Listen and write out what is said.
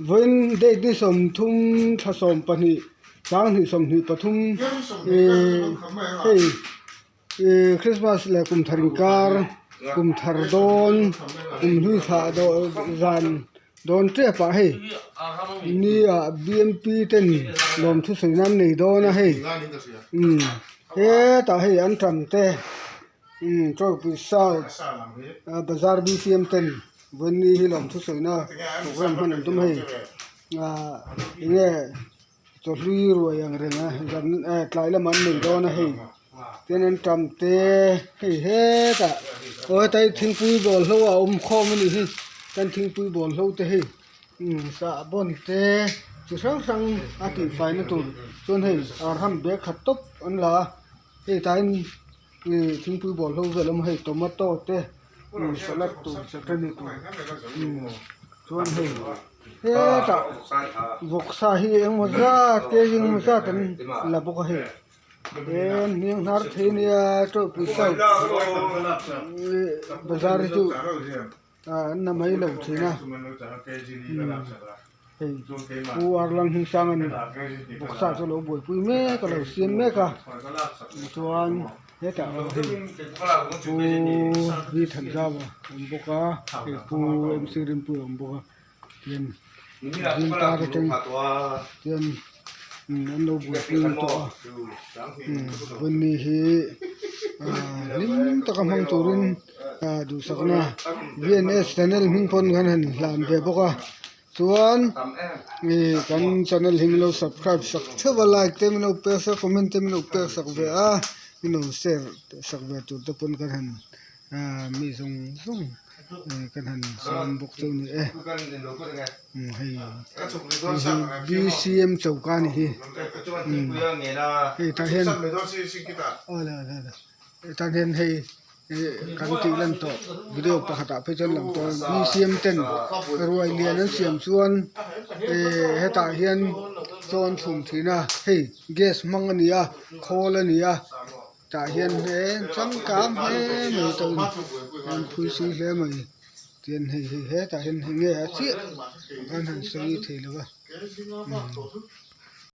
Vawiin date ni 30 thla 12 sanghnih 23 ihh hei ihh Christmas leh kum thar inkar kum thar dawn kum hlui thlah dawh zan dawn tep ah hei ni ah b m p ten lawmthu sawi nan nei dawn a hei umm hetah hei an tam te. Umm Chawlhpui South a bazar BCM ten vawiin hi lawm thusawina program hman an tum hei ah enge chawhlui ruai ang reng a zan eh tlai lamah an nei dawn a hei tin an tam te hei hetah aw hetai thingpui bawl hlo a awm khawm a nih hi kan thingpui bawl hlo te hei umm sahbawn te chi hrang hrang a tihfai na tur chuan hei arham bag khat tawp an la a hei tain. Ih thingpui bawl ho vel awm a hei tomato te ih salad tur chutney tur umm chuan hei hetah vawksa hi engemaw zat kg engemaw zat an la bawk a hei he hniang hnar thei ania tawlhpui south ih bazar hi chu ah an la mai lo thin a umm hei pu Arlang Hmingsang a ni vawksa chu a lo buaipui mek a lo siam mek a tichuan hetah pawh hei pu V Thanzau a awm bawk a hei pu M C Rinpuia a awm bawk a tian zingkar atang tian an lo buaipui tawh a vawiin hi ah hlim taka hmang turin. Ah duhsakna V N S channel hming pawn kan han hlan ve bawk a chuan ih kan channel hi min lo subscribe sak theuh a like te min lo pek sak comment te min lo pek sak ve a min lo share sak ve tur te pawn kan han ah mi zawng zawng ih kan han sawm bawk chu a ni e hei hei hi B C M choka a ni hi umm hei tah hian awle awle awle hetah hian hei ih kan tih lan tawh video pakhat ah phei chuan lang tawh b c m ten ruai lian an siam chuan ih hetah hian chaw an chhum thin a hei gas hmang a ni a khawl a ni a tah hian he changkang hle mai tawh a in an phui si hle mai tian hei hi hetah hian eng nge a chiah kan han sawi thei lo va umm.